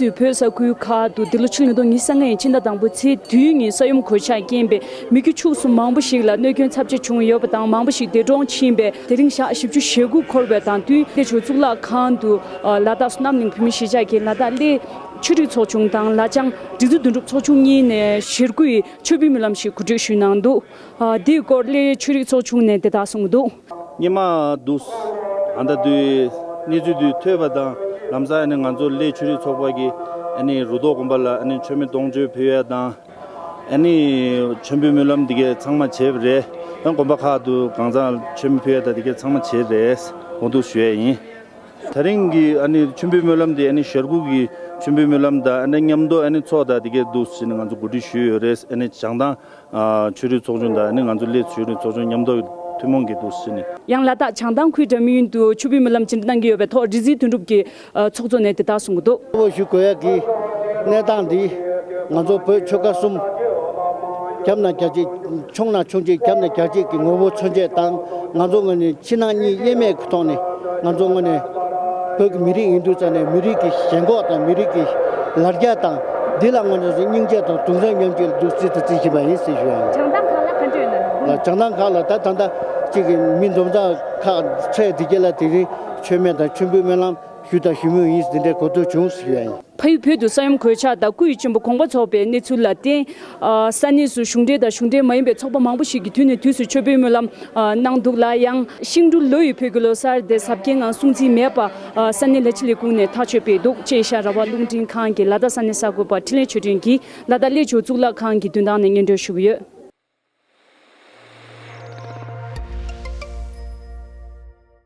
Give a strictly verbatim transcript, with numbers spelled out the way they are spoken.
དུས་བོད་ས་ཁུལ་ཁག་ཏུ་འདི་ལོ་ཕྱི་ལོ་ཉིས་སྟོང་ཉི་ཤུ་རྩ་ལྔ་ཡི་ཕྱི་ཟླ་དང་པོའི་ཚེས་བདུན་ཉིན་ས་ཡོམ་གོད་ཆག་རྐྱེན་པས་མི་རྒྱུ་ཕྱུགས་གསུམ་མང་པོ་ཞིག་ལ་གནོད་སྐྱོན་ཚབས་ཆེ་བྱུང་ཡོད་པ་དང་། མང་པོ་ཞིག་འདས་གྲོངས་ཕྱིན་པས། དེ་རིང་ཞག་བཞི་བཅུ་ཞེ་དགུ་འཁོར་བའི་དང་བསྟུན་བློ་བཟང་གཙུག་ལག་ཁང་དུ་ལ་དྭགས་བསོད་ནམས་གླིང་བོད་མི་གཞིས་ཆགས་ཀྱི་ལ་དྭགས་གླེ་ཆོས་རིག་ཚོགས་ཆུང་དང་ལ་བྱང་སྒྲིག་འཛུགས་དོན་གྲུབ་ཚོགས་ཆུང་གཉིས་ནས་ཞེ་དགུ་ཡི་མཆོད་འབུལ་སྨོན་ལམ་ཞིག་གོ་སྒྲིག་ཞུས་གནང་འདུག་འདིའི་སྐོར་གླེ་ཆོས་རིག་ཚོགས་ཆུང་ནས་དེ་ལྟར་གསུངས་འདུག་སྔོན་མ་འདུག་ཨ་ད་དུས་གནས་ཚུལ་དུ་ཐོས་པ་དང་། ལམ་སང་ཨ་ནི་ང་ཚོ་གླེ་ཆོས་རིག་ཚོགས་པ་གིས་ཨ་ནི་རུ་ཐོག་དགོན་པ་ལ་ཨ་ནི་མཆོད་མེ་གཏོང་མཆོད་ཕུལ་ཡ་དང་། ཨ་ནི་མཆོད་འབུལ་སྨོན་ལམ་འདི་གའི་ཚང་མ་བྱས་པ་རེད། ཡང་དགོན་པ་ཁག་ཏུ་གང་ཚང་མཆོད་མེ་ཕུལ་ཡ་དང་འདི་གའི་ཚང་མ་བྱས་རེད། འོ་འདུག་ཞུ་ཡ་ཡིན། དེ་རིང་གི་ཨ་ནི་མཆོད་འབུལ་སྨོན་ལམ་འདི་ཨ་ནི་ཞེ་དགུ་གི་མཆོད་འབུལ་སྨོན་ལམ་དང་། ཨ་ནི་མཉམ་དུ་ཨ་ནི་ཚོགས་དང་འདི་གའི་འདུག་ཟེར་ནས་ང་ཚོ་གོ་སྒྲིག་ཞུས་ཡོད་རེད། ཨ་ནི་བྱང་ཐང་ཆོས་རིག་ཚོགས་ཆུང་དང་ཨ་ནི་ང་ཚོ་གླེ་ཆོས་རིག་ཚོགས་ཆུང་མཉམ་དུ་ཐུན་མོང་གི་འདུག་ཟེར་ནས། ཡང་ལ་དྭགས་བྱང་ཐང་ཁུལ་འདྲ་མིན་དུ་མཆོད་འབུལ་སྨོན་ལམ་སྤྱི་འདྲ་གནང་གི་ཡོད་པའི་ཐོག་སྒྲིག་འཛུགས་དོན་གྲུབ་ཀྱིས་ཚོགས་གཙོ་ནས་དེ་ལྟར་གསུངས་འདུག་གཙོ་བོ་ཞུ་དགོས་ཡ་གི་གནས་སྟངས་འདི་ང་ཚོ་བོད་ཆོལ་ཁ་གསུམ་རྒྱབ་ན་རྒྱ་ཆེ། ཆུང་ན་ཆུང་ཆེ། རྒྱབ་ན་རྒྱ་ཆེ་གི་ངོ་བོ་མཚོན་བྱེད་དང་། ང་ཚོ་ངོས་ནས་ཕྱི་ནང་གཉིས་དབྱེར་མེད་ཀྱི་ཐོག་ནས་ང་ཚོ་ངོས་ནས་བོད་ཀྱི་མི་རིགས་ཡིན་དུས་ཙང་ནས་མི་རིགས་ཀྱི་ཞེན་ཁོག་དང་མི་རིགས་ཀྱི་ལ་རྒྱ་དང་འདི་ལ་ངོས་ནས་སྙིང་རྗེ་དང་གདུང་སེམས་མཉམ་སྐྱེད་འདུག་རྩིས་དང་རྩིས་བཞིན་པ་ཡིན་ཟེར་ཞུ་ཡ་ཡིན། བྱང་ཐང་ཁག་ལ་ག་འདྲ་ཡོད་ན། ལ་བྱང་ཐང་ཁག་ལ་ད་ད་ལྟ་གཅིག་གི་མི་འཛོམས་ས་ཁག་ཚད་འདི་གྱད་ལ་དེ་རིང་མཆོད་མེ་དང་མཆོད་འབུལ་སྨོན་ལམ་ཞུ་དང་ཞུ་མུས་ཡིན། འདི་འདྲའི་གོ་ཐོས་བྱུང་ཟེར་ཞུ་ཡ་ཡིན། ཕ་ཡུལ་བོད་དུ་ས་ཡོམ་གོད་ཆག་དང་སྐུ་ཡི་གཅིན་པ་གོང་འཕེལ་ཚོགས་པའི་གནས་ཚུལ་ལ་བརྟེན། ཨ་ས་གནས་སུ་གཞུང་འབྲེལ་དང་གཞུང་འབྲེལ་མ་ཡིན་པའི་ཚོགས་པ་མང་པོ་ཞིག་གིས་དུས་ནས་དུས་སུ་མཆོད་འབུལ་སྨོན་ལམ་ཨ་གནང་འདུག་ལ། ཡང་ཤིང་འབྲུག་ལོ་ཡི་བོད་ཀྱི་ལོ་གསར་དེ་གཟབ་རྒྱས་ངང་སྲུང་རྩིས་མེད་པར་ཨ་ས་གནས་ལས་བྱེད་ལས་ཁུངས་ནས་ཐག་གཅོད་སྤེལ་འདུག་ཅེས་ཤར་ར་བ་རླུང་འཕྲིན་ཁང་གི་ལ་དྭགས་ས་གནས་གསར་འགོད་པ་འཕྲིན་ལས་ཆོས་སྒྲོན་གྱིས་ལ་དྭགས་གླེ་ཆོས་གཙུག་ལག་ཁང་གི་བདུན་ཐང་ནས་སྙན་སྒྲོན་ཞུ་གི་ཡོད།